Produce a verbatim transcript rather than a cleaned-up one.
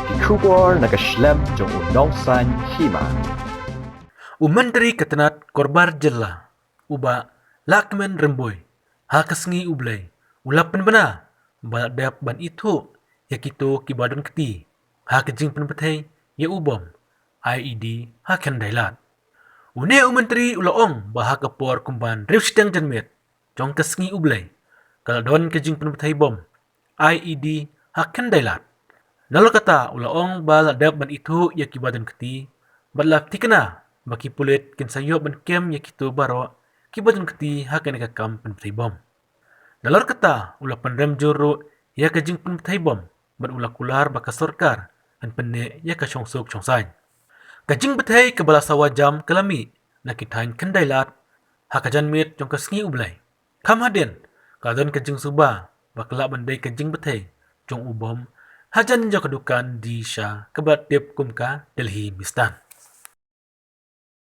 Ki khubor na ka shlem jong u Nongsaiñ Hima. U Myntri ka tnat Korbar Jylla, u Bah Lahkmen Rymbui, ha ka sngi U Blei, u la pynbna ba la dep ban ithuh ïa kito kiba don kti ha ka jingpynpthei ïa u bom I E D ha Khyndai Lad. Une u Myntri u la ong ba ha ka por kumban hynriew shiteng janmiet jong ka sngi U Blei, ka la don ka jingpynpthei bom I E D ha Khyndai Lad. Nalor kata u la ong ba la dep ban ithuh ïa kiba don kti, bad la thikna ba ki pulit kin sa ïoh ban kem ïa kito baroh kiba don kti ha kane ka kam pynpthei bom. Nalor kata u la pynrem jur ruh ïa ka jingpynpthei bom, bad u la kular ba ka sorkar kan pynneh ïa ka shongsuk shongsaiñ. Ka jingpynpthei kaba la sawa jam ka la mih na ki thaiñ Khyndai Lad ha ka janmiet jong ka sngi U Blei. Kham hadien ka don ka jingsuba ba ka lah ban dei ka jingpynpthei jong u bom hajan jong ka dukan Disha kaba la tip kum ka Delhi Mistan.